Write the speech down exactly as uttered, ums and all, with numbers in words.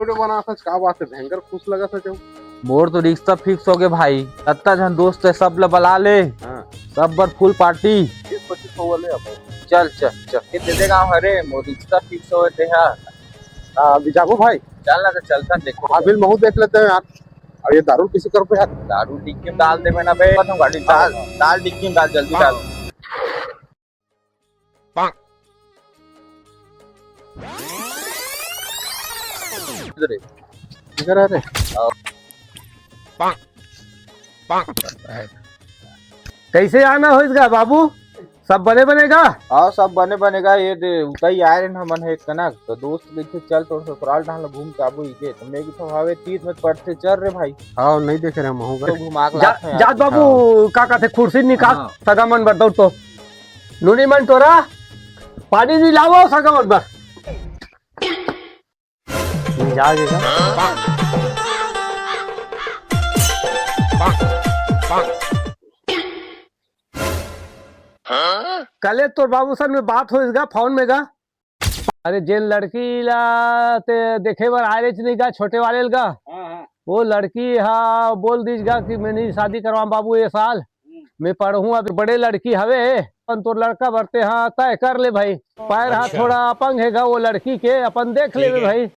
Video बनाथस, का बात हे, भयंकर खुश लगथस। मोर तो रिश्ता फिक्स होगे भाई, अत्ता झन दोस्त हे, सब ला बला ले, हाँ। सब बर फुल पार्टी। बीस पच्चीस सौ वाले अब। चल चल चल, ये दे देगा। अरे मोर रिश्ता फिक्स होगे तेहा। हाँ, अभी जाबो भाई। चल ना, तो चलथन, देखो। अभी महू देख लेते हैं यार। अब ये दारू किसी कर पे यार। दारू डिक्की में डाल देबे ना बे, तुम गाड़ी डाल, डाल डिक्की में डाल, जल्दी डाल। इधर है। इधर आ रे। कइसे आना होइस गा बाबू? सब बने बने गा? हाँ, सब बने बने गा। ये दे, उतई आए रहे ना मन हे एक कनक, तो दोस्त कहिथे, "चल, तोर ससुराल डहन ल घूम के आबो।" इके तो मैं कहिथों, "हवे तीर में पड़थे, चल रे भाई।" हाँ, नहीं देखे रहे महू गा। तो घुमा के जा, लात हन यार। जात बाबू, हाँ। का कथे, खुर्सी निकाल, हाँ। सगा मन बर दौड़ तो। नूनी मन टोरा, पानी नहीं लावो सगा मन बर। जा गे का? कले तोर बाबू सन में बात होइस गा फोन में गा। अरे जेन लड़की ला ते देखे बर आए रहिस नहीं गा, छोटे वाले ल गा। हाँ, हाँ। वो लड़की हा बोल दीस गा कि मैं नहीं शादी करवाऊँ बाबू ये साल। हम्म। मैं पढ़हूँ, अभी बड़े लड़की हवे, अपन तोर लड़का बर ते हा तय कर ले भाई। पैर हा अच्छा। थोड़ा अपंग हे गा वो लड़की के, अपन देख ठीक लेबे है। भाई।